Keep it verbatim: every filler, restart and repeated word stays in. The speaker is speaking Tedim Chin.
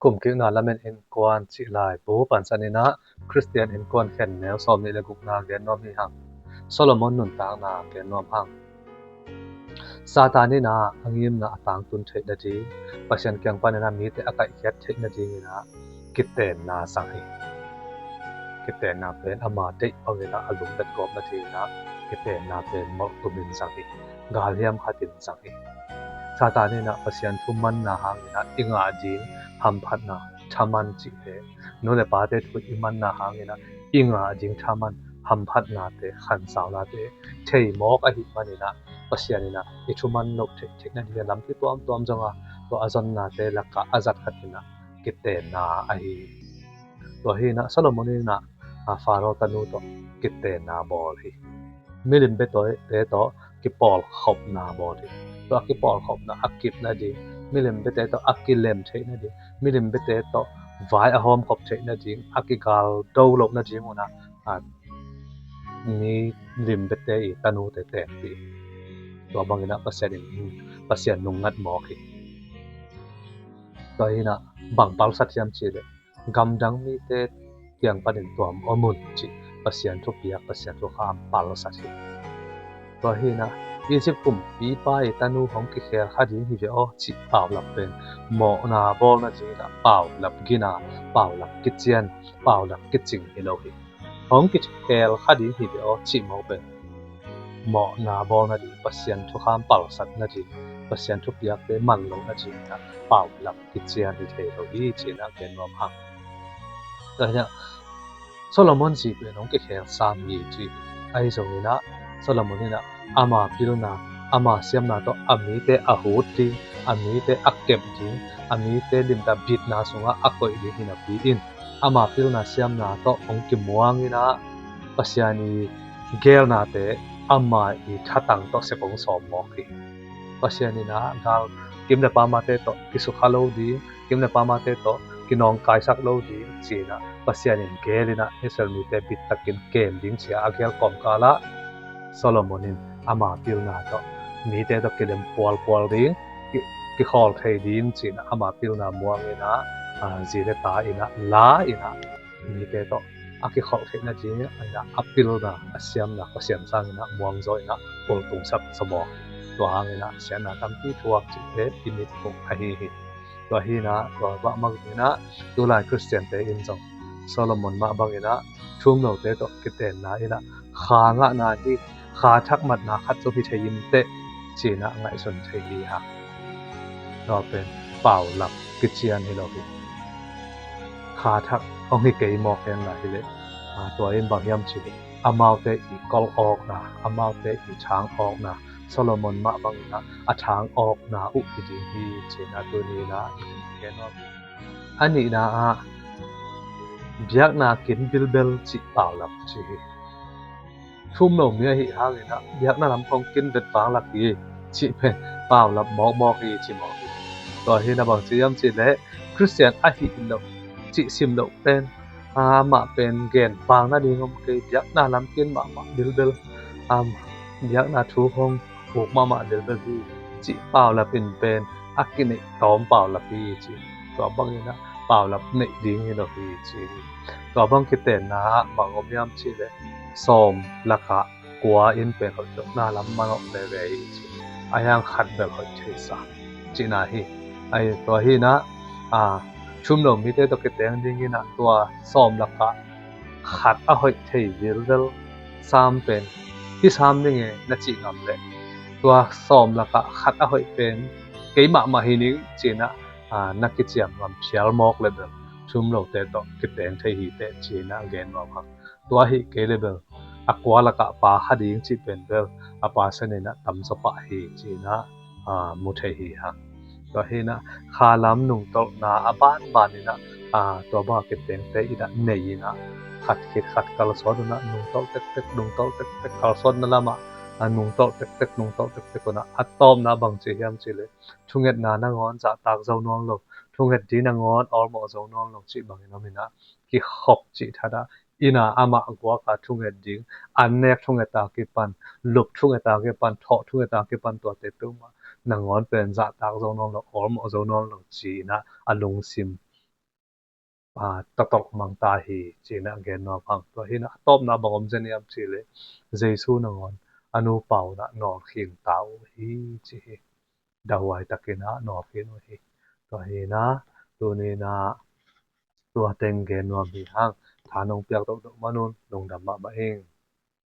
Kumkikna lamen innkuan cih laibu pansanin ah Khristian innkuan khen neu sawmnih le gukna gen nuam hi hang. Solomon nuntakna gen nuam hang. Satan in ah a ngimna a tangtun theih nading, Pasian kiang panin ah mite a kaihkhiat theih nadingin ah kitenna zang hi. Kitenna pen ama deih bangin ah a lum bet gawp nadingin ah kitenna pen molh tumin zang hi. Galhiam khatin zang hi. Satan in ah Pasian thu manna hangin ah i ngah ding hamphatna, thaman cihte, nu le pate thu i manna hangin ah i ngah ding thaman, hamphatnate, khansaunate thei mawk ahih manin ah Pasian in ah i thuman loh theih theih nading a lampi tuamtuam zong a, tua a zonnate lakah a zat khatin ah kitenna ahi hi. Tua hi in ah Solomon in ah, a, Faro tanu tawh kitenna bawl hi. Milim biate tawh kipawlkhopna bawl hi. Tua kipawlkhopna a kip nading, milim biate tawh a kilem theih nading, milim biate tawh vai a hawmkhop theih nading, a kigal do loh nading un ah, a, milim biate i tanute teenpih hi. Tua bangin ah Pasian in, Pasian nungngat mawk hi. Tua hi in ah bang palsat hiam cih leh, gamdang mite kiang panin tuam om un cih Pasian thupiak, Pasian thukham palsat hi. Tua hi in ah Egypt kumpipa i tanu hong kikhel kha ding hi ve aw cih paulap pen mawhna bawl nadingin ah paulap gina, paulap kician, paulap kicing hi lo hi. Hong kikhel kha ding hi ve aw cih mawk pen mawhna bawl nading, Pasian thukham palsat nading, Pasian thupiakte man loh nadingin ah paulap kician hi thei lo hi ci-in ah gen nuam hang. Tua hi in ah Solomon zi pen hong kikhel sam hi ci. Ahi zongin ah Solomon in ah ama pilna, ama siamna tawh a mite a hut ding, a mite a kep ding, a mite limtak bitna sungah a koih ding hi napi in, ama pilna siamna tawh hong kimuang in ah Pasian i geelnate ama i thatang tawh sep hong sawm mawk hi. Pasian in ah gal, kim le pamate tawh kisukha lo ding, kim le pamate tawh kinawngkaisak lo ding ci-in ah Pasian in geel in ah Israel mite bittakin kem ding ci-a a geel kawmkal ah Solomon in ama pilna tawh mite tawh kilem pualpual ding, ki, kikhawl thei ding ci-in ah ama pilna muang in ah, a, zi le ta in ah la in ah mite tawh a kikholh theih nadingin ah a pilna, a siamna Pasian sangin ah muang zaw in ah ultungsak zaw mawk. Tua hangin ah siatna tampi thuak cihte i mit khum ahi hi. Tua hi in ah tua mah bangin ah tulai Khristiante in zong Solomon mah bangin ah thu um lote tawh kitenna in ah kha ngahna hi, kha thak matna khat zong hi thei in teh ci-in ah ngaihsun thei hi hang. Tua pen paulap kician hi lo hi. Kha thak hong hi kei mawk hen la hi leh, a, tua in bang hiam cih leh amaute i kolh awkna, amaute i thang awkna, Solomon mah bangin ah a thang awkna uh hi ding hi ci-in ah tuni in ah i gen nuam hi. A nihna ah biakna kin bilbel cih paulap ci hi. Thu um lo mi ahih hangin ah biakna lam khong kin vet vang lak hi cih pen paulap mawkmawk hi ci mawk hi. Tua hi in ah bang ci hiam cih leh Khristian ahih loh cih sim loh pen, a, amah pen gen vang nading om kei, biakna lam kin mahmah bilbel, a, biakna thu khong uk mahmah bilbel hi cih paulap in pen a kineih tawm paulap hi ci. Tua bangin ah paulap neih ding hi lo hi ci hi. Tua bang kitenna ah bang om hiam cih leh sawm lakah kua in pen hoih lohna lam manawh veve hi ci. A hiang khat bel hoih thei sa cihna hi. Ahi tua hi in ah, a, thu um lo mite tawh kiteng dingin ah tua sawm lakah khat a hoih thei vilvel sam pen hih sam ding e na cih ngam leh, tua sawm lakah khat a hoih pen kei mahmah hi ning ci-in ah, a, na kiciam ngam phial mawk leh bel thu um lote tawh kiteng thei hi teh ci-in ah gen nuam hang. Tua ahih kei leh bel a kua lakah pha kha ding cih pen bel a Pasian in ah tamzaw pah hi ci-in ah, a, mu thei hi hang. Tua hi in ah kha lam nungtolhna a banban in ah, a, tua bang a kitengte in ah nei in ah khat khit khat kalsuan un ah nungtolh tektek, nungtolh tektek, kalsuanna lamah, a, nungtolh tektek, nungtolh tektek un ah a tawpna bang ci hiam cih leh thungetna nangawn zahtak zo nawn lo, thunget ding nangawn awlmawh zo nawn lo cih bangin om in ah kikhop cih that ah, inn ah amah guak a thunget ding, an nek thunget a kipan, lup thunget a kipan, thawh thunget a kipan tuate peuhmah nangawn pen zahtak zo nawn lo, awlmawh zo nawn lo ci-in ah a lungsim a, tatawh mang ta hi, ci-in a gen nuam hang. Tua hi-in a tawpna bang om zen hiam cih leh Jesu nangawn a nupa un a nawlkhin ta uh hi, ci hi. Dahuai takin a nawlkhin uh hi. Tua hi-in a tuni-in a tua teng gen nuam hi hang. Tha nong piak deuhdeuh man un, lungdam mahmah ing.